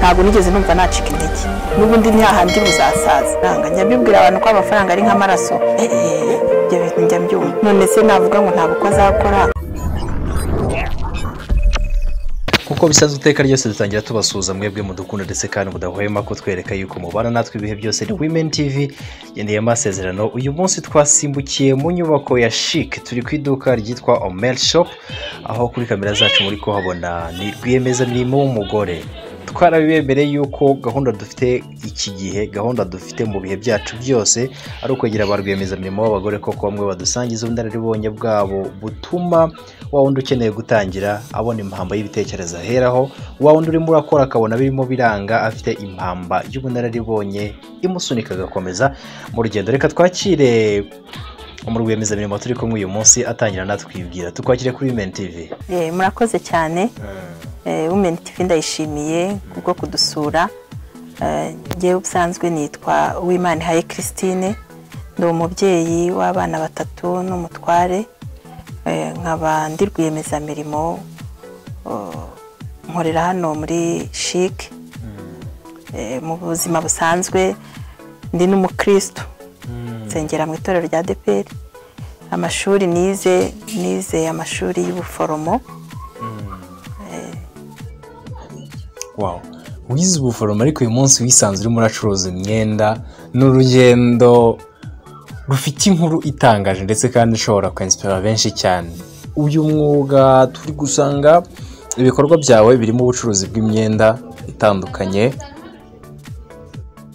Ntabwo nigeze numva nacika intege, n'ubundi ni hahandi buzasaza. Nanga njya mbibwira abantu ko amafaranga ari nk'amaraso. Ibyo bintu njya mbyumva. None se navuga ngo ntabwo uko azakora? Kuko bisanzwe iteka ryose dutangira tubasuhuza mwebwe mudukunda ndetse kandi mudahwema kutwereka yuko mubana natwe ibihe byose. Ni Women TV yendeye amasezerano. Uyu munsi twasimbukiye mu nyubako ya Chic, turi ku iduka ryitwa Omel Shop, aho kuri kamera zacu muri kuhabona ni rwiyemezamirimo w'umugore. Twarabibemereye yuko gahunda dufite iki gihe, gahunda dufite mu bihe byacu byose, ari ukwegera ba rwiyemezamirimo b'abagore, koko bamwe badusangiza ubunararibonye bwabo butuma wa wundi ukeneye gutangira abona impamba y'ibitekerezo aheraho, wa wundi urimo urakora akabona birimo biranga afite impamba y'ubunararibonye imusunika agakomeza mu rugendo. Reka twakire mu rwiyemezamirimo turi kumwe uyu munsi, atangira natwibwira. Tukwakire kuri Women TV. Murakoze cyane. Women TV ndayishimiye kubwo kudusura. Njyewe ubusanzwe nitwa Uwimanihaye Christine, ndi umubyeyi w'abana batatu n'umutware, nkaba ndi rwiyemezamirimo, nkorera hano muri Chic. Mu buzima busanzwe ndi n'umukristo, nsengera mu itorero rya ADEPR. Amashuri nize amashuri y'ubuforomo. Wow, wize ubuforomo ariko uyu munsi wisanze urimo uracuruza imyenda. Ni urugendo rufite inkuru itangaje ndetse kandi ishobora kwinspira benshi cyane. Uyu mwuga turi gusanga ibikorwa byawe birimo ubucuruzi bw'imyenda itandukanye,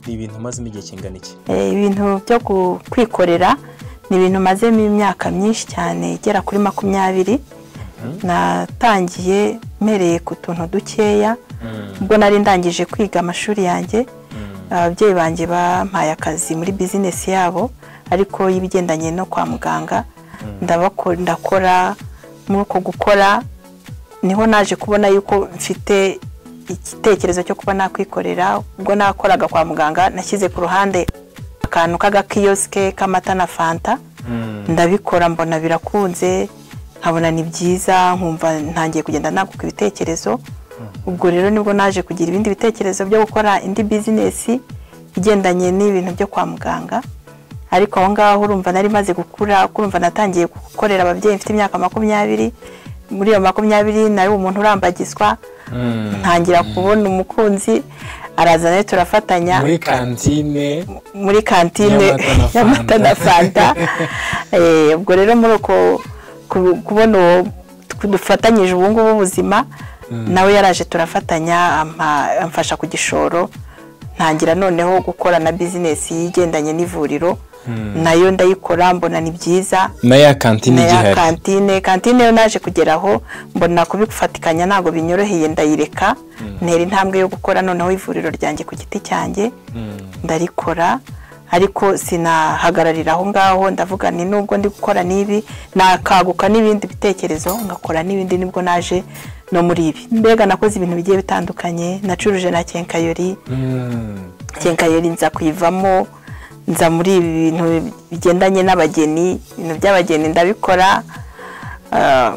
ni ibintu umazemo igihe kingana iki? Ibintu byo kwikorera ni ibintu mazemo imyaka myinshi cyane igera kuri 20. Natangiye mpereye ku tuntu dukeya. Ubwo nari ndangije kwiga amashuri yanjye, ababyeyi banjye bampaye akazi muri bizinesi yabo, ariko y'ibigendanye no kwa muganga. Ndakora. Muri uko gukora niho naje kubona yuko mfite igitekerezo cyo kuba nakwikorera. Ubwo nakoraga kwa muganga, nashyize ku ruhande akantu k'agakiyosike k'amata na fanta, ndabikora mbona birakunze, nkabona ni byiza, nkumva ntangiye kugenda naguka ibitekerezo. Ubwo rero nibwo naje kugira ibindi bitekerezo byo gukora indi bizinesi igendanye n'ibintu byo kwa muganga. Ariko aho ngaho urumva nari maze gukura, kurumva natangiye gukorera ababyeyi mfite imyaka 20. Muri iyo 20 nari umuntu urambagizwa, ntangira kubona umukunzi, araza nawe turafatanya muri kantine, muri kantine y'amata na fanta. Ubwo rero muri uko kubona dufatanyije ubu ngubu ubuzima, nawe yaraje turafatanya, amfasha ku gishoro, ntangira noneho gukora na bizinesi yigendanye n'ivuriro. Nayo ndayikora mbona ni byiza. Na ya kantine igihari? Kantine yo naje kugeraho mbona kubifatikanya ntabwo binyoroheye, ndayireka, ntera intambwe yo gukora noneho ivuriro ryanjye ku giti cyanjye, ndarikora. Ariko sinahagararira aho ngaho, ndavuga ni nubwo ndi gukora n'ibi nakaguka n'ibindi bitekerezo ngakora n'ibindi. Nibwo naje no muri ibi, mbega nakoze ibintu bigiye bitandukanye. Nacuruje na kenkayori, kenkayori nza kuyivamo, nza muri ibi bintu bigendanye n'abageni. Ibintu by'abageni ndabikora.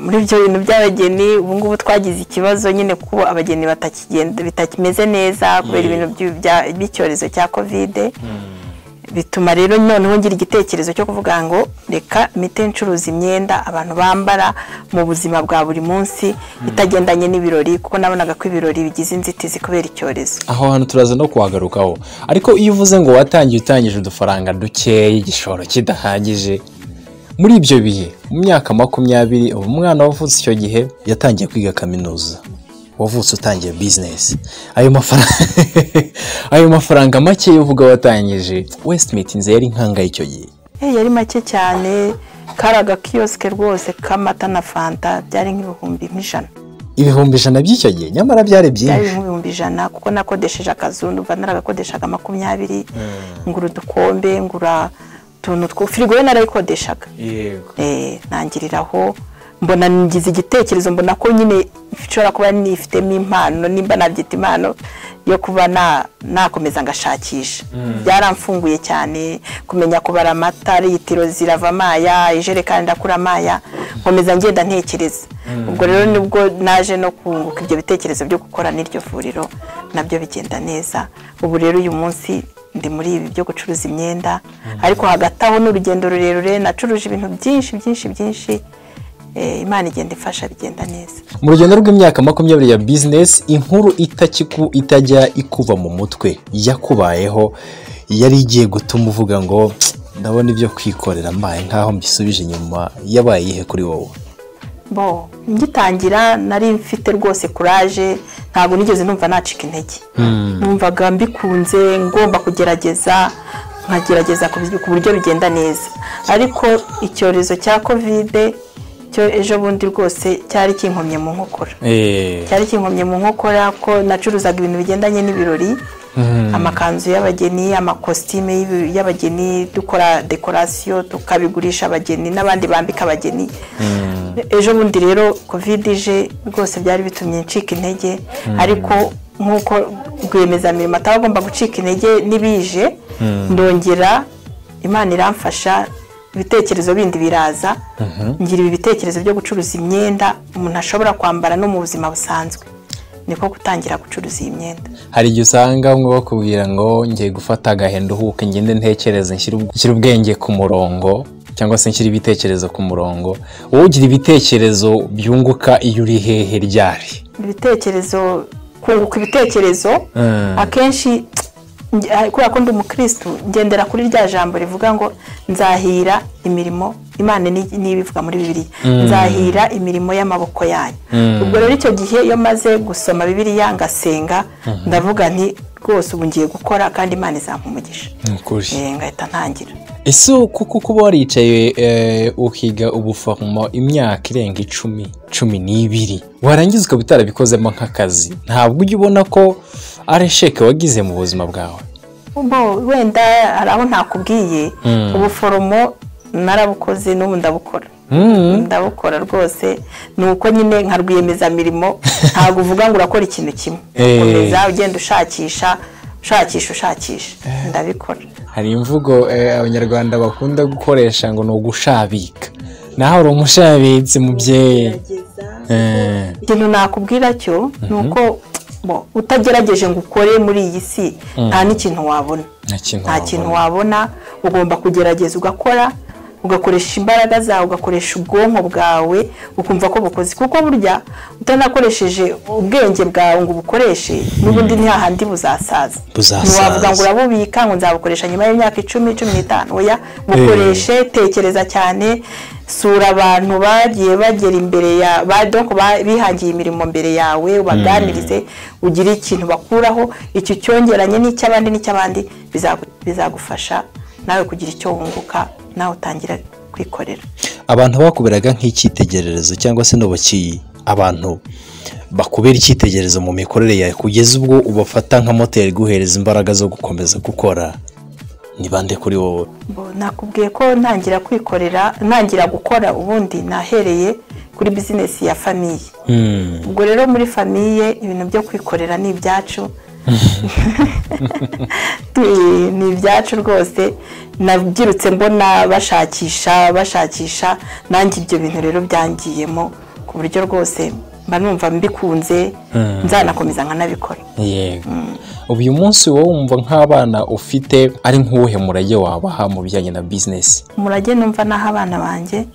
Muri ibyo bintu by'abageni ubu ngubu twagize ikibazo nyine kuko abageni batakigenda, bitakimeze neza kubera ibintu by'icyorezo cya Covid. Bituma rero noneho ngira igitekerezo cyo kuvuga ngo reka mite ncuruza imyenda abantu bambara mu buzima bwa buri munsi itagendanye n'ibirori, kuko nabonaga ko ibirori bigize inzitizi kubera icyorezo. Aho hantu turaza no kuhagarukaho. Ariko iyo uvuze ngo watangiye utangije udufaranga dukeya, igishoro kidahagije, muri ibyo bihe mu myaka 20, ubu umwana wavutse icyo gihe yatangiye kwiga kaminuza, wavutse utangiye bizinesi, ayo mafaranga make uvuga watangije, westimate yari nkangahe icyo gihe? Yari make cyane, kari agakiyosike rwose k'amata na fanta, byari nk'ibihumbi nk'ijana. 100,000 by'icyo gihe? Nyamara byari byinshi. Byari 100,000, kuko nakodesheje akazu, ndumva naragakodeshaga 20, ngura udukombe, ngura utuntu two firigo yo narayikodeshaga. Yego. Ntangiriraho. Mbona ngize igitekerezo, mbona ko nyine nshobora kuba nifitemo impano, nimba nabyita impano yo kuba nakomeza ngashakisha. Byaramfunguye cyane kumenya kubara amata, litiro zirava amaya, ijerekani ndakura amaya, nkomeza ngenda ntekereza. Ubwo rero nibwo naje no kunguka ibyo bitekerezo byo gukora n'iryo vuriro, nabyo bigenda neza. Ubu rero uyu munsi ndi muri ibi byo gucuruza imyenda, ariko hagati aho n'urugendo rurerure, nacuruje ibintu byinshi byinshi byinshi. Imana igenda ifasha, bigenda neza. Mu rugendo rw'imyaka 20 ya business, inkuru itajya ikuva mu mutwe yakubayeho yari igiye gutuma uvuga ngo ndabona ibyo kwikorera mbaye nkaho mbisubije inyuma, yabaye iyihe kuri wowe? Bo ngitangira nari mfite rwose courage, ntabwo nigeze numva nacika intege. Numvaga mbikunze, ngomba kugerageza, nkagerageza ku buryo bigenda neza. Ariko icyorezo cya Covid cyo ejo bundi rwose cyari kinkomye mu nkokora. Cyari kinkomye mu nkokora ko nacuruzaga ibintu bigendanye n'ibirori, amakanzu y'abageni, amakositime y'abageni, dukora decoration tukabigurisha abageni n'abandi bambika abageni. Ejo bundi rero Covid ije rwose byari bitumye ncika intege, ariko nkuko rwiyemezamirimo atagomba gucika intege n'ibije, ndongera Imana iramfasha, ibitekerezo bindi biraza, ngira ibi bitekerezo byo gucuruza imyenda umuntu ashobora kwambara no mu buzima busanzwe. Niko gutangira gucuruza iyi myenda. Hari igihe usanga umwe bakubwira ngo ngiye gufata agahenda uhuke ngende ntekereze nshyire ubwenge ku murongo, cyangwa se nshyire ibitekerezo ku murongo. Wowe ugira ibitekerezo byunguka iyo uri hehe ryari? Ibitekerezo, kunguka ibitekerezo akenshi kubera ko ndi umukristo ngendera kuri rya jambo rivuga ngo nzahira imirimo Imana nibivuga muri Bibiliya, nzahira imirimo y'amaboko yanyu. Ubwo rero icyo gihe iyo maze gusoma Bibiliya ngasenga, ndavuga nti rwose ubu ngiye gukora kandi Imana izampa umugisha. Ngahita ntangira. Ese kuko kuba waricaye ukiga ubuforomo imyaka irenga 10, 12, warangiza ukaba utarabikozemo nk'akazi, ntabwo ujya ubona ko ari sheke wagize mu buzima bwawe? Bo wenda hari aho ntakubwiye, ubuforomo narabukoze n'ubu ndabukora. Ndabukora rwose, ni uko nyine nka rwiyemezamirimo ntabwo uvuga ngo urakora ikintu kimwe, ukomeza ugenda ushakisha ushakisha ushakisha, ndabikora. Hari imvugo abanyarwanda bakunda gukoresha ngo ni ugushabika, naho uri umushabitsi mubyeyi. Ikintu nakubwira cyo ni uko utagerageje ngo ukore muri iyi si nta n'ikintu wabona. Nta kintu wabona, ugomba kugerageza ugakora, ugakoresha imbaraga zawe, ugakoresha ubwonko bwawe, ukumva ko bukoze. Kuko burya utanakoresheje ubwenge bwawe ngo ubukoreshe, n'ubundi ni hahandi buzasaza. Ntiwavuga ngo urabubika ngo nzabukoresha nyuma y'imyaka 10, 15. Oya, bukoreshe, tekereza cyane, sura abantu bagiye bagera imbere ya donc bihangiye imirimo mbere yawe, ubaganirize, ugire ikintu bakuraho, icyo cyongeranye n'icy'abandi n'icy'abandi bizagufasha nawe kugira icyo wunguka, nawe utangira kwikorera. Abantu bakuberaga nk'icyitegererezo cyangwa se n'ubaki abantu bakubera icyitegererezo mu mikorere yawe kugeza ubwo ubafata nka moteri guhereza imbaraga zo gukomeza gukora, ni bande kuri wowe? Nakubwiye ko ntangira kwikorera, ntangira gukora ubundi nahereye kuri business ya famille. Ubwo rero muri famille ibintu byo kwikorera ni ibyacu. Ni ibyacu rwose, nabyirutse mbona bashakisha, nanjye ibyo bintu rero byangiyemo ku buryo rwose mba numva mbikunze, nzanakomeza nkanabikora. Yego. Ubu uyu munsi wowe wumva nk'abana ufite ari nk'uwuhe murage wabaha mu bijyanye na business? Umurage numva naha abana banjye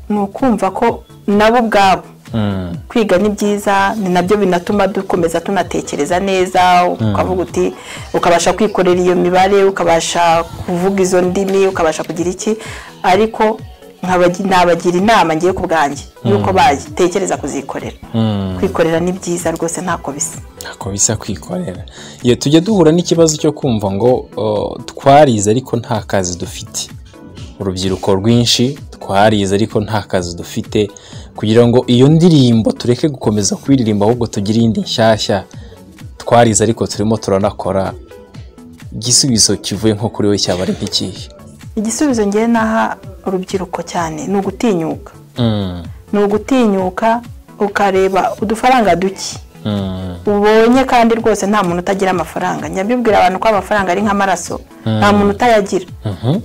ni ukumva ko nabo ubwabo kwiga ni byiza, ni nabyo binatuma dukomeza tunatekereza neza, ukavuga uti ukabasha kwikorera iyo mibare, ukabasha kuvuga izo ndimi, ukabasha kugira iki, ariko nabagira inama ngiye ku bwanjye yuko batekereza kuzikorera. Kwikorera ni byiza rwose, ntako bisa. Ntako bisa kwikorera. Iyo tujya duhura n'ikibazo cyo kumva ngo twarize ariko nta kazi dufite, urubyiruko rwinshi twarize ariko nta kazi dufite, kugira ngo iyo ndirimbo tureke gukomeza kuyiririmba ahubwo tugire indi nshyashya, twarize ariko turimo turanakora, igisubizo kivuye nko kuri we cyaba ari nk'ikihe? Igisubizo ngewe naha urubyiruko cyane ni ugutinyuka. Ni ugutinyuka ukareba udufaranga duke ubonye, kandi rwose nta muntu utagira amafaranga. Njya mbibwira abantu ko amafaranga ari nk'amaraso, nta muntu utayagira.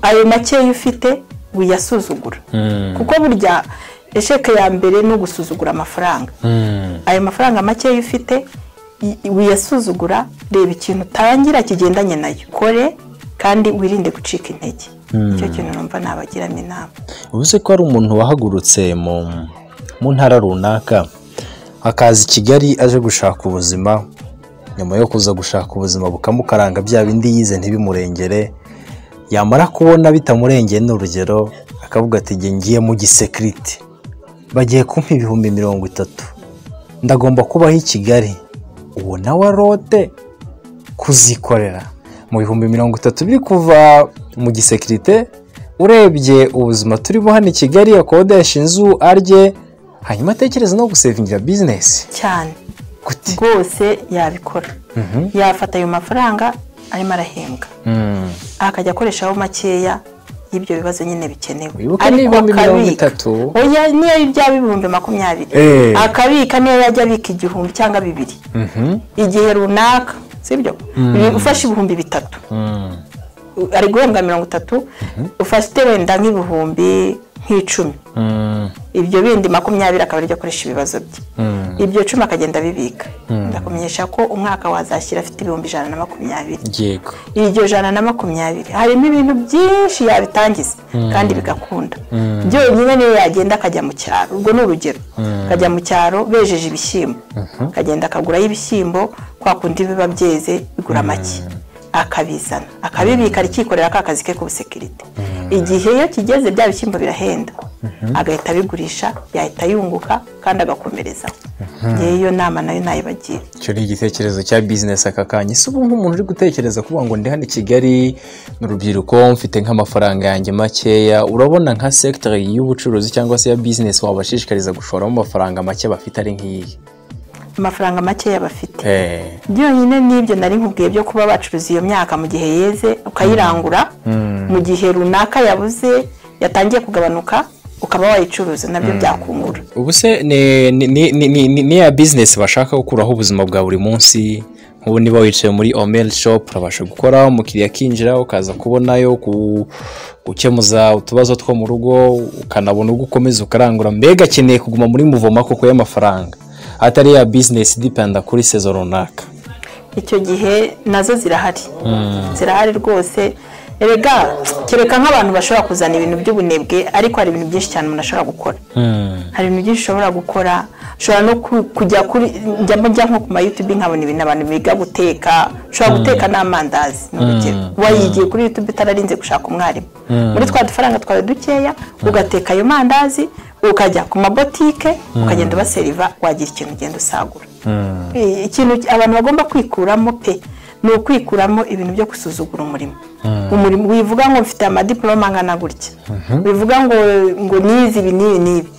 Ayo makeya ufite wiyasuzugura, kuko burya échec ya mbere ni ugusuzugura amafaranga. Ayo mafaranga makeya ufite wiyasuzugura, reba ikintu utangira kigendanye nayo, kore kandi wirinde gucika intege. Icyo kintu numva nabagiramo inama. Ubuze ko hari umuntu wahagurutse mu ntara runaka akaza i Kigali aje gushaka ubuzima, nyuma yo kuza gushaka ubuzima bukamukaranga, bya bindi yize ntibimurengere, yamara kubona bitamurengeye, ni urugero, akavuga ati: "Njye ngiye mu gisekirite, bagiye kumpa 30,000, ndagomba kubaho i Kigali." Uwo nawe arote kuzikorera mu 30,000 biri kuva mu gisekirite, urebye ubuzima turimo hano i Kigali, akodesha inzu, arye, hanyuma atekereza no gusevingira bizinesi? Cyane. Gute? Rwose yabikora. Yafata ayo mafaranga arimo arahembwa, akajya akoreshaho makeya y'ibyo bibazo nyine bikenewe. Wibuke ni 30,000. Oya, niyo byaba 20,000, akabika, niyo yajya abika 1,000 cyangwa 2,000 igihe runaka, sibyo? Ufashe 3,000, ari guhembwa 30, ufate wenda nk'ibihumbi nk'icumi, ibyo bindi 20 akaba aribyo akoresha ibibazo bye, ibyo 10 akagenda abibika. Ndakumenyesha ko umwaka wazashyira afite 120,000. Iryo 120 harimo ibintu byinshi yabitangiza kandi bigakunda. Byonyine niyo yagenda akajya mu cyaro, ubwo ni urugero, akajya mu cyaro bejeje ibishyimbo, akagenda akagurayo ibishyimbo kwa kundi biba byeze bigura make, akabizana akabibika, akikorera ka kazi ke k'ubusekirite. Igihe iyo kigeze bya bishyimbo birahenda, agahita abigurisha, yahita yunguka kandi agakomerezaho. Ngewe iyo nama nayo nayibagira. Icyo ni igitekerezo cya bizinesi aka kanya. Ese ubu nk'umuntu uri gutekereza kuvuga ngo ndi hano i Kigali, ni urubyiruko, mfite nk'amafaranga yanjye makeya, urabona nka secteur y'ubucuruzi cyangwa se ya bizinesi wabashishikariza gushoramo amafaranga make bafite ari nk'iyi? Amafaranga makeya bafite, byonyine n'ibyo nari nkubwiye byo kuba bacuruza iyo myaka mu gihe yeze, ukayirangura mu gihe runaka yabuze, yatangiye kugabanuka, ukaba wayicuruza, nabyo byakungura. Ubu se ni ya bizinesi bashaka gukuraho ubuzima bwa buri munsi, nk'ubu niba wicaye muri Omel Shop, urabasha gukora, umukiriya akinjira, ukaza kubonayo gukemuza utubazo two mu rugo, ukanabona uko ukomeza ukarangura, mbega akeneye kuguma muri mouvement koko y'amafaranga, atari ya bizinesi dependa kuri saison runaka? Icyo gihe nazo zirahari, zirahari rwose. Erega kereka nk'abantu bashobora kuzana ibintu by'ubunebwe, ariko hari ibintu byinshi cyane umuntu ashobora gukora. Hari ibintu byinshi ushobora gukora. Ushobora no kujya kuri, njya nko ku ma YouTube nkabona ibintu abantu biga guteka. Ushobora guteka n'amandazi, ni urugero, wayigiye kuri YouTube utararinze gushaka umwarimu, muri twa dufaranga twawe dukeya ugateka ayo mandazi, ukajya ku mabotike ukagenda ubaseriva, wagira ikintu ugenda usagura. Ikintu abantu bagomba kwikuramo pe, ni ukwikuramo ibintu byo gusuzugura umurimo. Umurimo wivuga ngo mfite amadiporoma angana gutya, wivuga ngo nize ibi n'ibi n'ibi.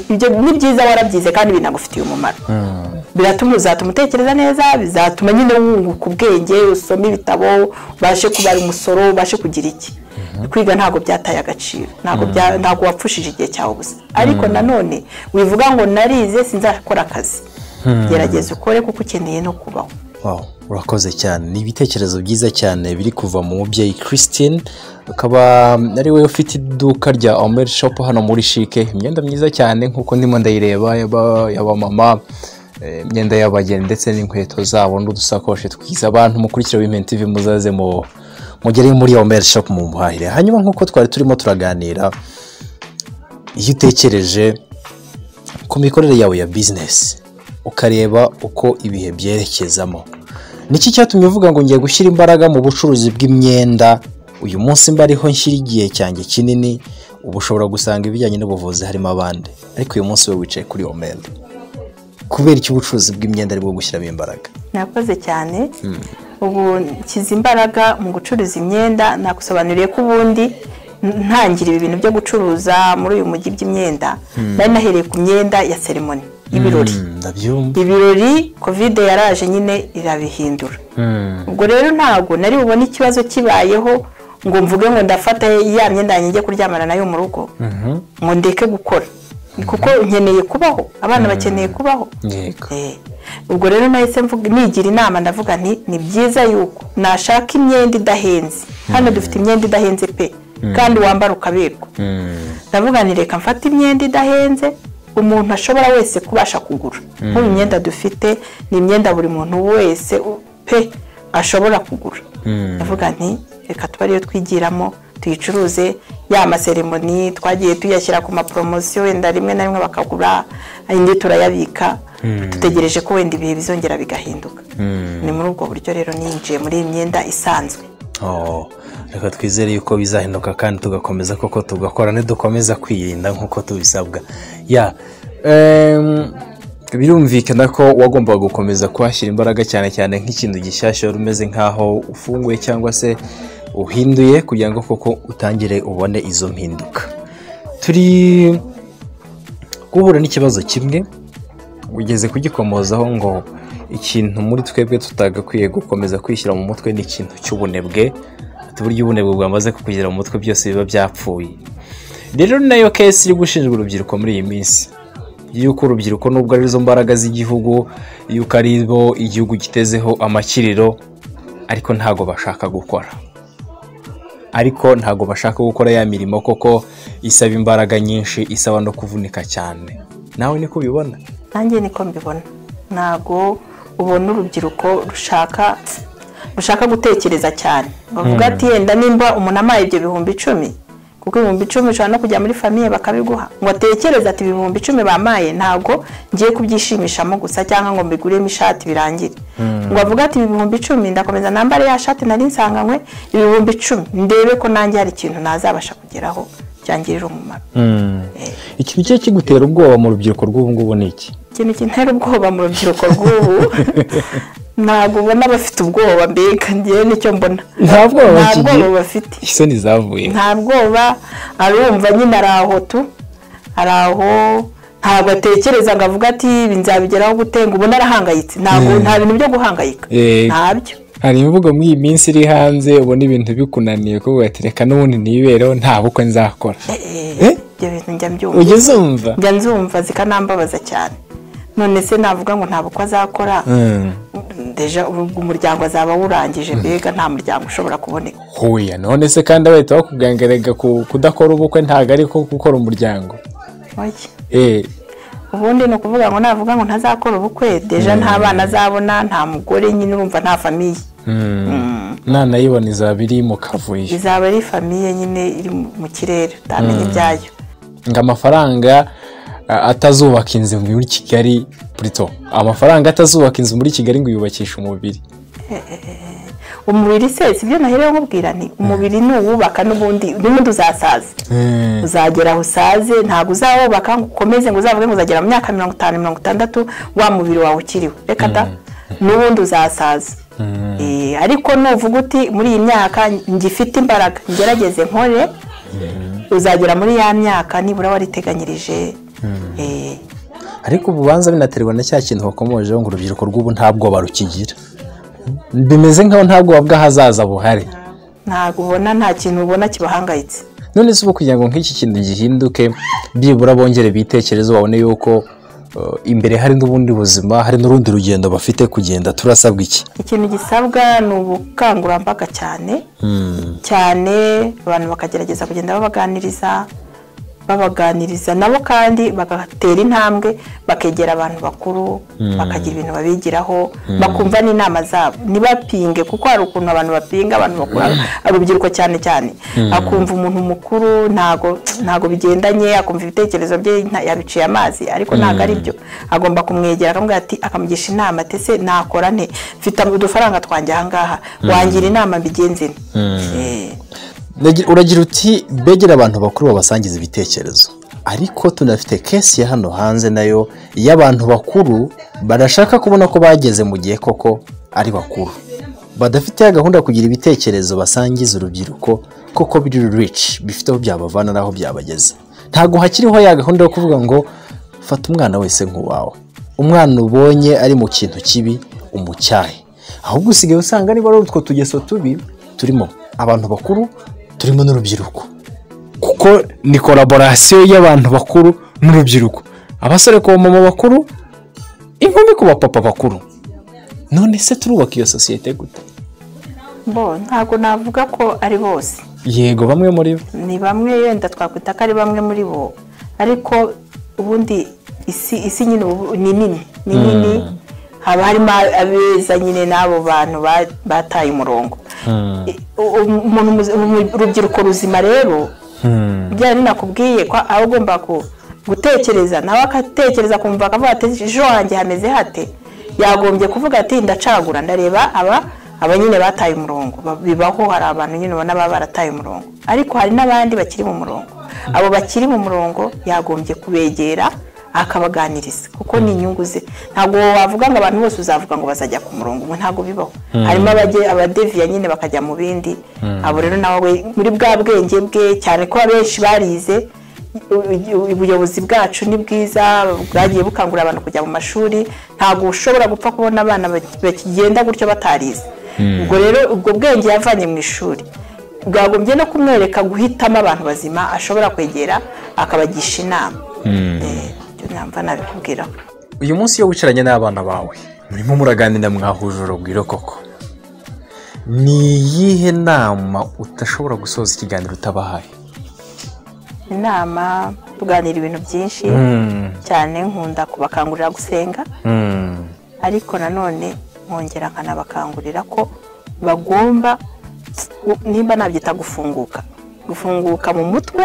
Ibyo ni byiza, warabyize kandi binagufitiye umumaro, biratuma uzatuma utekereza neza, bizatuma nyine wunguka ubwenge, usome ibitabo, ubashe kubara umusoro, ubashe kugira iki. Kwiga ntabwo byataye agaciro, ntabwo wapfushije igihe cyawe gusa. Ariko nanone wivuga ngo narize sinzakora akazi. Gerageza ukore kuko ukeneye no kubaho. Wow, urakoze cyane. Ni ibitekerezo byiza cyane biri kuva mu mubyeyi Christine, akaba ari we ufite iduka rya Omel Shop hano muri CHIC. Imyenda myiza cyane nk'uko ndimo ndayireba, y'abamama, imyenda y'abageni ndetse n'inkweto zabo n'udusakoshi twiza. Abantu mukurikira Women TV, muzaze mu mugere muri Omel Shop mu muhahire. Hanyuma nk'uko twari turimo turaganira, iyo utekereje ku mikorere yawe ya bizinesi, ukareba uko ibihe byerekezamo, niki cyatumye uvuga ngo ngiye gushyira imbaraga mu bucuruzi bw'imyenda uyu munsi, mba ariho nshyira igihe cyanjye kinini? Ubu ushobora gusanga ibijyanye n'ubuvuzi harimo abandi, ariko uyu munsi we wicaye kuri Omel. Kubera iki ubucuruzi bw'imyenda aribwo gushyiramo imbaraga? Nakoze cyane. Ubu nshyize imbaraga mu gucuruza imyenda. Nagusobanuriye ko ubundi ntangira ibi bintu byo gucuruza muri uyu mujyi by'imyenda, nari nahereye ku myenda ya cérémonie, y'ibirori. Ndabyumva. Ibirori, Covid yaraje nyine irabihindura. Ubwo rero ntabwo nari bubone ikibazo kibayeho. ngo mvuge ngo ndafata ya myenda yanjye njye kuryamana nayo mu rugo, ngo ndeke gukora, kuko nkeneye kubaho, abana bakeneye kubaho. Ubwo rero nahise nigira inama, ndavuga nti ni byiza yuko nashaka imyenda idahenze. Hano dufite imyenda idahenze pe, kandi wambara ukaberwa. Ndavuga nti reka mfate imyenda idahenze umuntu ashobora wese kubasha kugura. Nk'ubu imyenda dufite ni imyenda buri muntu wese pe ashobora kugura. Ndavuga nti reka tuba ariyo twigiramo, tuyicuruze. Ya maseremoni twagiye tuyashyira ku maporomosiyo, wenda rimwe na rimwe bakagura, indi turayabika, dutegereje ko wenda ibihe bizongera bigahinduka. Ni muri ubwo buryo rero ninjiye muri iyi myenda isanzwe. Reka twizere yuko bizahinduka kandi tugakomeza koko tugakora, ntidukomeza kwirinda nk'uko tubisabwa. Birumvikana ko wagombaga gukomeza kuhashyira imbaraga cyane cyane nk'ikintu gishyashya wari umeze nk'aho ufunguye cyangwa se uhinduye, kugira ngo koko utangire ubone izo mpinduka. Turi guhura n'ikibazo kimwe ugeze kugikomozaho, ngo ikintu muri twebwe tutagakwiye gukomeza kwishyira mu mutwe ni ikintu cy'ubunebwe. Uburyo ubunebwe bwamaze kukugera mu mutwe byose biba byapfuye. Rero nayo case iri gushinjwa urubyiruko muri iyi minsi, yuko urubyiruko nubwo ari zo mbaraga z'igihugu, yuko ari bo igihugu gitezeho amakiriro, ariko ntago bashaka gukora. Ariko ntago bashaka gukora ya mirimo koko isaba imbaraga nyinshi, isaba no kuvunika cyane. Nawe niko ubibona? Nanjye niko mbibona. Ntago ubona urubyiruko rushaka gutekereza cyane. Bavuga ati yenda nimba umuntu amaye ibyo 10,000, kuko 10,000 ushobora no kujya muri famiye bakabiguha, ngo atekereze ati 10,000 bamaye ntago ngiye kubyishimishamo gusa, cyangwa ngo mbiguremo ishati birangire. Ngo avuga ati 10,000 ndakomeza nambare ya shati nari nsanganywe, 10,000 ndebe ko nanjye hari ikintu nazabasha kugeraho cyangirira umumaro. Ikintu cye kigutera ubwoba mu rubyiruko rw'ubu ngubu ni iki? Ikintu kintera ubwoba mu rubyiruko rw'ubu, ntabwo ubona bafite ubwoba, mbega ngewe nicyo mbona. Nta bwoba bafite, isoni zavuye, nta bwoba, arumva nyine ari aho tu, ari aho, ntabwo atekereza ngo avuga ati nzabigeraho gute, ngo ubone arahangayitse. Ntabwo, nta bintu byo guhangayika, ntabyo. Hari imvugo muri iyi minsi iri hanze, ubona ibintu bikunaniye kuvuga ati reka n'ubundi nibereho nta bukwe nzakora. Ibyo bintu njya mbyumva. Ugeze umva? Njya nzumva zikanambabaza cyane. None se navuga ngo nta bukwe azakora, deja umuryango azaba wurangije, mbega nta muryango ushobora kuboneka. Hoya none se kandi bahita bakubwangarega kudakora ubukwe ntago ariko gukora umuryango. Oya. Ubundi ni ukuvuga ngo navuga ngo ntazakora ubukwe, deja nta bana azabona, nta mugore nyine, urumva nta famiye. Nanayibona izaba iri mu kavuyo. Izaba ari famiye nyine iri mu kirere, utamenya ibyayo. Ngo amafaranga atazubaka inzu muri Kigali, plutôt amafaranga atazubaka inzu muri Kigali ngo yubakishe umubiri. Umubiri se sibyo naherewe nkubwira nti umubiri ni uwubaka n'ubundi uzasaza. Uzagera aho usaze, ntabwo uzawubaka ngo ukomeze ngo uzavuge ngo uzagera mu myaka 50, 60 wa mubiri wawe ukiriho. Reka da, n'ubundi uzasaza. Ariko nuvuga uti muri iyi myaka ngifite imbaraga ngerageze nkore, uzagera muri ya myaka nibura wariteganyirije. Ariko ububanza binaterwa na cya kintu bakomojeho ngo urubyiruko rw'ubu nta bwoba rukigira. Bimeze nkaho nta bwoba bw'ahazaza buhari. Ntabwo ubona, nta kintu ubona kibahangayitse. None se ubu kugira ngo nk'iki kintu gihinduke, byibura bongere bitekerezo babone yuko imbere hari n'ubundi buzima, hari n'urundi rugendo bafite kugenda, turasabwa iki? Ikintu gisabwa ni ubukangurambaga cyane cyane, abantu bakagerageza kugenda babaganiriza nabo, kandi bagatera intambwe bakegera abantu bakuru, bakagira ibintu babigiraho, bakumva n'inama zabo, ntibapinge, kuko hari ukuntu abantu bapinga abantu bakuru, urubyiruko cyane cyane akumva umuntu mukuru ntago bigendanye, akumva ibitekerezo bye yabiciye amazi, ariko ntago ari byo. Agomba kumwegera akamubwira ati, akamugisha inama ati se nakora nte, mfite udufaranga twanjye aha ngaha, wangira inama mbigenze nte. Uragira uti begera abantu bakuru babasangiza ibitekerezo, ariko tunafite kesi ya hano hanze nayo y'abantu bakuru barashaka kubona ko bageze mu gihe koko ari bakuru, badafite gahunda kugira ibitekerezo basangiza urubyiruko koko biri rich, bifite aho byabavana naho byabageza. Ntago hakiriho ya gahunda yo kuvuga ngo fata umwana wese nk'uwawe, umwana ubonye ari mu kintu kibi umucyahe, ahubwo usigaye usanga niba ari utwo tugeso tubi turimo abantu bakuru Turimo n'urubyiruko, kuko ni collaboration y'abantu bakuru n'urubyiruko, abasore ku mama bakuru, inkumi ku bapapa bakuru. None se turubaka iyo sosiyete gute? Bo ntabwo navuga ko ari bose. Yego, bamwe muri bo ni bamwe, yenda twakwita ko ari bamwe muri bo, ariko ubundi isi nyine ni nini, ni nini, haba harimo abeza nyine n'abo bantu bataye umurongo. Urubyiruko ruzima rero byari nakubwiye ko aho ugomba gutekereza, nawe akatekereza kumva akavuga ati ejo wanjye hameze hate, yagombye kuvuga ati ndacagura, ndareba aba nyine bataye umurongo. Bibaho, hari abantu nyine ubona baba barataye umurongo, ariko hari n'abandi bakiri mu murongo. Abo bakiri mu murongo yagombye kubegera akabaganiriza, kuko ni inyungu ze. Ntabwo wavuga ngo abantu bose uzavuga ngo bazajya ku murongo umwe, ntabwo bibaho. Harimo abadeviya nyine bakajya mu bindi. Abo rero nawe muri bwa bwenge bwe, cyane ko abenshi barize, ubuyobozi bwacu ni bwiza, bwagiye bukangurira abantu kujya mu mashuri. Ntabwo ushobora gupfa kubona abana bakigenda gutyo batarize. Ubwo rero ubwo bwenge yavanye mu ishuri bwagombye no kumwereka guhitamo abantu bazima ashobora kwegera akabagisha inama. Namba nabikubwira. Uyu munsi iyo wicaranye n'abana bawe murimo muraganira, mwahuje urugwiro koko, ni iyihe nama udashobora gusoza ikiganiro utabahaye? Inama, tuganira ibintu byinshi cyane, nkunda kubakangurira gusenga, ariko nanone nkongera nkanabakangurira ko bagomba, nimba nabyita gufunguka mu mutwe,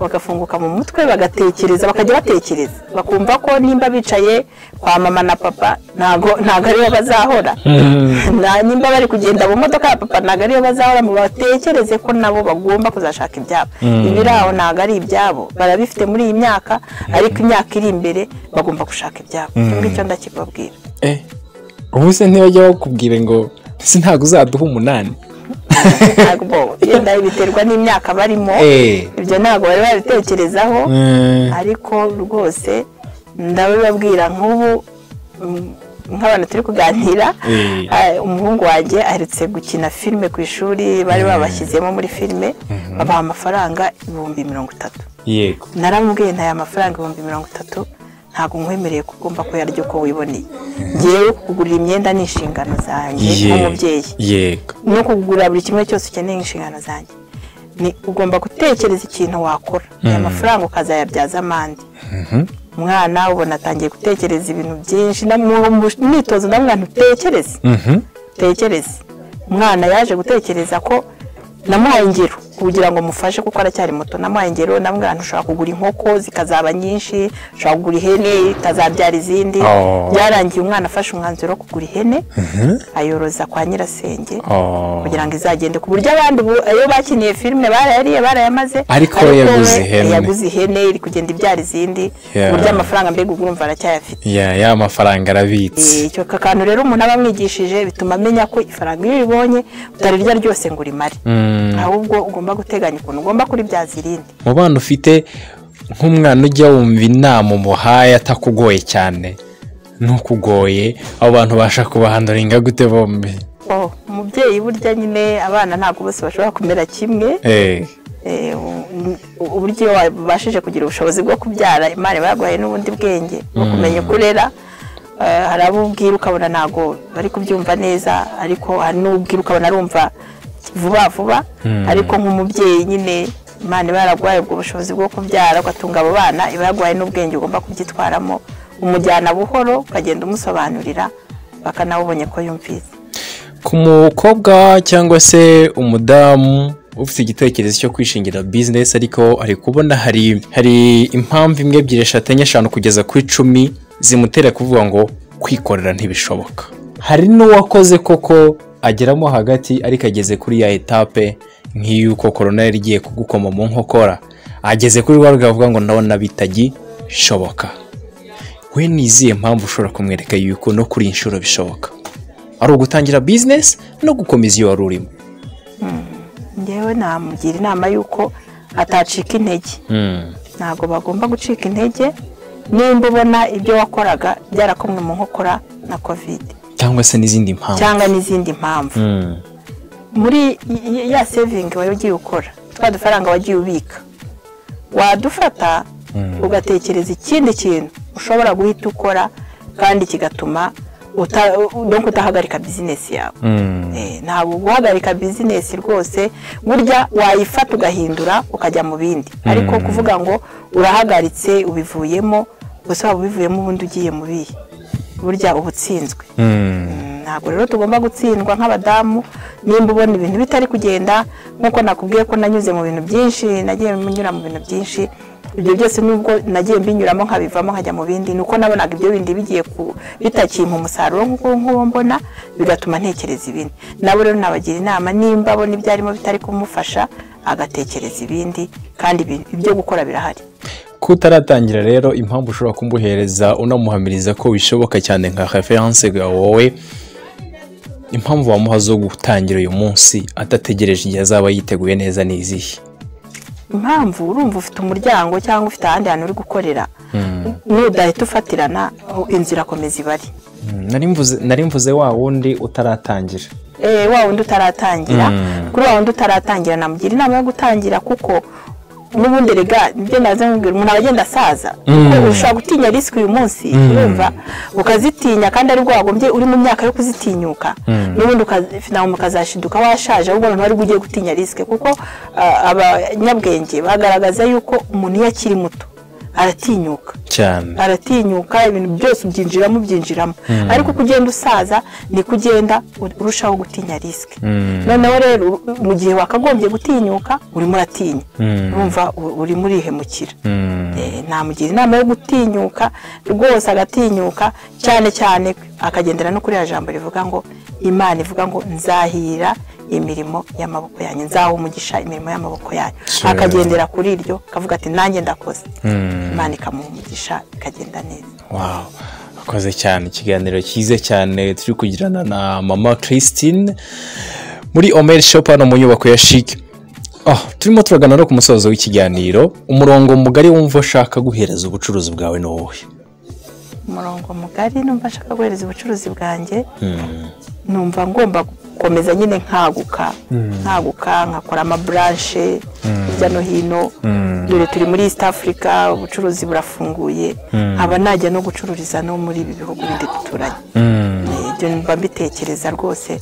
bagafunguka mu mutwe, bagatekereza, bakajya batekereza, bakumva ko nimba bicaye kwa mama na papa ntago ariyo bazahora, nimba bari kugenda mu modoka ya papa ntago ariyo bazahora. Mu batekereze ko nabo bagomba kuzashaka ibyabo. Ibiraho ntago ari ibyabo, barabifite muri iyi myaka, ariko imyaka iri imbere bagomba gushaka ibyabo. Ngicyo ndakibabwira. Ubu se ntibajya bakubwira ngo se ntago uzaduha 8? Ntabwo yenda biterwa n'imyaka barimo, ibyo ntabwo bari babitekerezaho, ariko rwose ndabibabwira. Nk'ubu nk'abantu turi kuganira, umuhungu wanjye aherutse gukina filime ku ishuri, bari babashyizemo muri filime, babaha amafaranga 30,000. Yego, naramubwiye ntaya mafaranga 30,000 ntabwo nkwemereye ko ugomba kuyarya uko wiboneye. Ngewe kugurira imyenda ni inshingano zanjye nk'umubyeyi. Yego, no kugura buri kimwe cyose ukeneye inshingano zanjye. Ni ugomba gutekereza ikintu wakora, aya mafaranga ukazayabyaza amande. Umwana ubona atangiye gutekereza ibintu byinshi, mwitozo ndamwana utekereze. Tekereze. Umwana yaje gutekereza ko namuhaye ingero kugira ngo mufashe, kuko aracyari muto. Namuhaye ingero, namwana ushobora kugura inkoko zikazaba nyinshi, ushobora kugura ihene ikazabyara izindi. Byarangiye umwana afashe umwanzuro wo kugura ihene, ayoroza kwa nyirasenge kugira ngo izagende, ku buryo abandi ayo bakiniye filime barayariye barayamaze, ariko yaguze ihene iri kugenda ibyara izindi, ku buryo amafaranga mbega urumva aracyayafite. Ya mafaranga arabitse. Icyo kantu rero umuntu aba amwigishije bituma amenya ko ifaranga iyo uribonye utarirya ryose ngo urimare, ahubwo ugomba guteganya ukuntu ugomba kuribyaza irindi. Mu bana ufite nk'umwana ujya wumva inama umuhaye atakugoye cyane ntukugoye, abo bantu basha kubahanduringa gute bombi? Umubyeyi burya nyine abana ntabwo bose bashobora kumera kimwe. Uburyo wabashije kugira ubushobozi bwo kubyara, Imana iba yaguhaye n'ubundi bwenge bwo kumenya kurera. Hari abo ubwira ukabona ntabwo bari kubyumva neza, ariko hari n'ubwira ukabona arumva vuba vuba. Ariko nk'umubyeyi nyine Imana iba yaraguhaye ubwo bushobozi bwo kubyara ugatunga abo bana, iba yaguhaye n'ubwenge ugomba kubyitwaramo, umujyana buhoro ukagenda umusobanurira bakanawubonye ko yumvise. Ku mukobwa cyangwa se umudamu ufite igitekerezo cyo kwishingira business, ariko ari kubona hari impamvu imwe, ebyiri, eshatu, enye, eshanu kugeza ku 10 zimutera kuvuga ngo kwikorera ntibishoboka. Hari n'uwakoze koko ageramo hagati, ariko ageze kuri ya etape nk'iyuko corona yari igiye kugukoma mu nkokora, ageze kuri rwa rwavuga ngo ndabona bitagishoboka. We ni izihe mpamvu ushobora kumwereka yuko no kuri inshuro bishoboka, ari ugutangira business no gukomeza iyo wari urimo? Ngewe namugira inama yuko atacika intege. Ntabwo bagomba gucika intege nimba ubona ibyo wakoraga byarakomwe mu nkokora na COVID cyangwa se n'izindi mpamvu, cyangwa n'izindi mpamvu. Muri ya saving wagiye ukora, twa dufaranga wagiye ubika, wadufata ugatekereza ikindi kintu ushobora guhita ukora kandi kigatuma donc utahagarika business yawe. Ntabwo guhagarika business rwose, burya wayifata ugahindura ukajya mu bindi, ariko kuvuga ngo urahagaritse ubivuyemo, gusa waba ubivuyemo ubundi ugiye mu bihe, burya ubutsinzwe. Ntabwo rero tugomba gutsindwa nk'abadamu. Nimba ubona ibintu bitari kugenda, nkuko nakubwiye ko nanyuze mu bintu byinshi, nagiye nyura mu bintu byinshi, ibyo byose nubwo nagiye mbinyuramo nkabivamo nkajya mu bindi, nuko nabonaga ibyo bindi bigiye bitakimpa umusaruro nk'uko mbona, bigatuma ntekereza ibindi. Nabo rero nabagira inama, nimba abona ibyarimo bitari kumufasha agatekereza ibindi, kandi ibyo gukora birahari. Kutaratangira rero, impamvu ushobora kumuhereza unamuhamiriza ko bishoboka cyane nka reference wowe, impamvu wamuha zo gutangira uyu munsi adategereje igihe azaba yiteguye neza ni izihe? Impamvu, urumva ufite umuryango cyangwa ufite ahandi hantu uri gukorera, nudahita ufatirana inzu irakomeza ibari. Nari mvuze wa wundi utaratangira. Wa wundi utaratangira, kuri wa wundi utaratangira namugira inama yo gutangira, kuko n'ubundi rega ibyo naza nkubwira, umuntu agenda asaza, kuko ushobora gutinya risk uyu munsi, urumva ukazitinya kandi ari bwo wagombye uri mu myaka yo kuzitinyuka, n'ubundi ukazashiduka washaje, ahubwo abantu bari ugiye gutinya risk, kuko abanyabwenge bagaragaza yuko umuntu iyo akiri muto aratinyuka cyane, aratinyuka ibintu byose ubyinjiramo, ariko kugenda usaza ni kugenda urushaho gutinya risk. Noneho rero mu gihe wakagombye gutinyuka urimo uratinya, urumva urimo urihemukira. Namugira inama yo gutinyuka rwose, agatinyuka cyane cyane akagendera no kuri ya jambo rivuga ngo Imana ivuga ngo nzahira imirimo y'amaboko yanyu, nzaha umugisha imirimo y'amaboko yanyu, akagendera kuri iryo akavuga ati nanjye ndakoze, Imana ikamuha umugisha ikagenda neza. Wow, akoze cyane, ikiganiro cyiza cyane turi kugirana na Mama Christine muri Omel Shop hano mu nyubako ya Chic. Turimo turagana no ku musozo w'ikiganiro. Umurongo mugari wumva ushaka guhereza ubucuruzi bwawe ni wowe? Umurongo mugari numva nshaka guhereza ubucuruzi bwanjye, numva ngomba gukomeza nyine nkaguka, nkakora ama branche hirya no hino. Dore turi muri East Africa, ubucuruzi burafunguye, nkaba najya no gucururiza no muri ibi bihugu bindi duturanye. Ibyo mba mbitekereza rwose,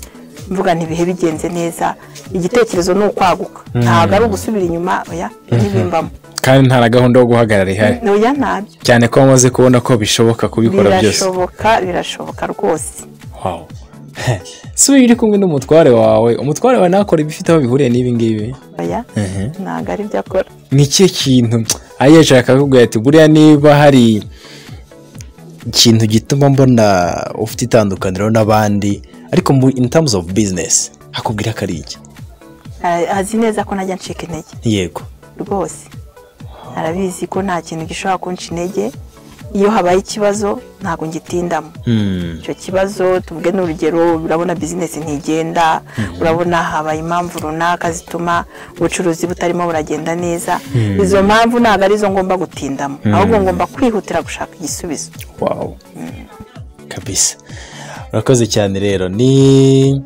mvuga nti ibihe bigenze neza, igitekerezo ni ukwaguka, ntabwo ari ugusubira inyuma, oya ntibimbamo. Kandi nta gahunda yo guhagarara ihari. Oya ntabyo. Cyane ko wamaze kubona ko bishoboka kubikora byose. Birashoboka, birashoboka rwose. Wow. Si uri kumwe n'umutware wawe, umutware wawe nakora ibifite aho bihuriye n'ibi ngibi? Oya, ntabwo ari byo akora. Ni ikihe kintu ayicara akakubwira ati buriya niba hari ikintu gituma mbona ufite itandukaniro n'abandi, ariko in terms of business akubwira ko ari iki? Azi neza ko ntajya ncika intege. Yego. Rwose arabizi ko nta kintu gishobora kunca intege, iyo habaye ikibazo ntabwo ngitindamo. Icyo kibazo tuvuge n'urugero, urabona business ntigenda, urabona habaye impamvu runaka zituma ubucuruzi butarimo buragenda neza, izo mpamvu ntabwo arizo ngomba gutindamo, ahubwo ngomba kwihutira gushaka igisubizo. Wow. Kabisa. Urakoze cyane rero. Ni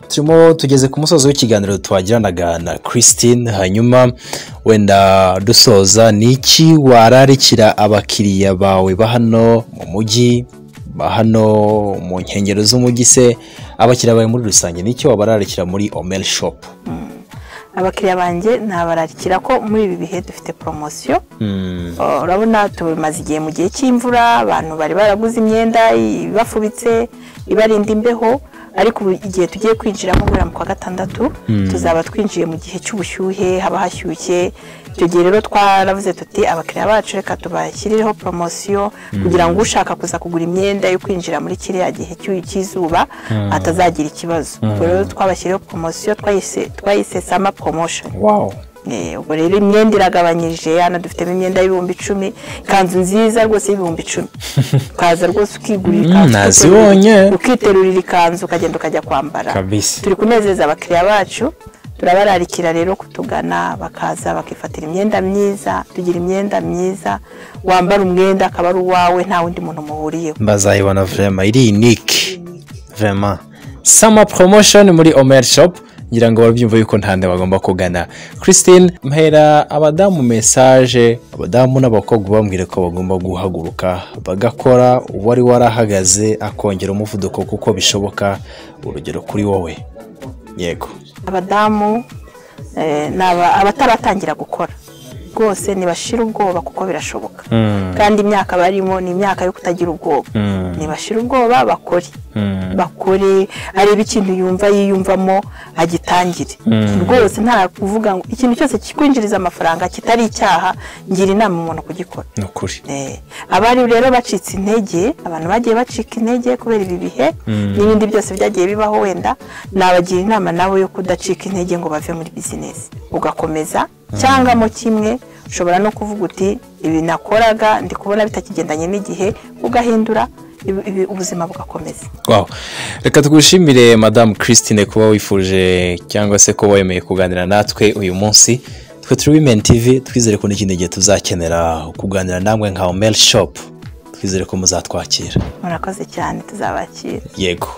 turimo tugeze ku musozo w'ikiganiro twagiranaga na Christine, hanyuma wenda dusoza, ni iki wararikira abakiriya bawe ba hano mu mujyi, ba hano mu nkengero z'umujyi se, abakiriya bawe muri rusange, ni iki wabararikira muri Omel Shop? Abakiriya banjye nabararikira ko muri ibi bihe dufite promosiyo. Urabona tumaze igihe mu gihe cy'imvura, abantu bari baraguze imyenda ibafubitse ibarinda imbeho, ariko igihe tugiye kwinjiramo guhera mu kwa gatandatu tuzaba twinjiye mu gihe cy'ubushyuhe, haba hashyushye. Icyo gihe rero twaravuze tuti abakiriya bacu reka tubashyirireho promosiyo kugira ngo ushaka kuza kugura imyenda yo kwinjira muri kiriya gihe cy'izuba atazagira ikibazo. Ubwo rero twabashyiriyeho promosiyo twayise summer promotion. Wow. Ubwo rero imyenda iragabanyije, hano dufitemo imyenda y'10,000, ikanzu nziza rwose y'10,000, ukaza rwose ukigurira ikanzu, nazibonye, ukiterurira ikanzu ukagenda ukajya kwambara. Turi kunezeza abakiriya bacu, turabararikira rero kutugana bakaza bakifatira imyenda myiza, tugira imyenda myiza, wambara umwenda akaba ari uwawe nta wundi muntu muhuriyeho. Bazayibona vraiment iri unique vraiment. Summer promotion muri Omer Shop, ngira ngo barabyumva yuko ntande bagomba kugana. Christine, mpera abadamu message, abadamu n'abakobwa bambwira ko bagomba guhaguruka bagakora, uwari warahagaze akongera umuvuduko kuko bishoboka, urugero kuri wowe. Yego. Abadamu abataratangira gukora rwose ntibashira ubwoba kuko birashoboka, kandi imyaka barimo ni imyaka yo kutagira ubwoba. Ntibashira ubwoba, bakore bakore, arebe ikintu yumva yiyumvamo agitangire rwose. Nta kuvuga ngo ikintu cyose kikwinjiriza amafaranga kitari icyaha, ngira inama umuntu kugikora. Ni ukuri. Abari rero bacitse intege, abantu bagiye bacika intege kubera ibi bihe n'ibindi byose byagiye bibaho, wenda nabagira inama nabo yo kudacika intege ngo bave muri bizinesi, ugakomeza cyangwa mo kimwe. Ushobora no kuvuga uti ibi nakoraga ndi kubona bitakigendanye n'igihe, ugahindura, ubuzima bugakomeza. Wow. Reka tugushimire Madame Christine kuba wifuje cyangwa se kuba wemeye kuganira natwe uyu munsi. Twe turi Women TV, twizere ko n'ikindi gihe tuzakenera kuganira namwe nka Omer Shop, twizere ko muzatwakira. Murakoze cyane, tuzabakira. Yego.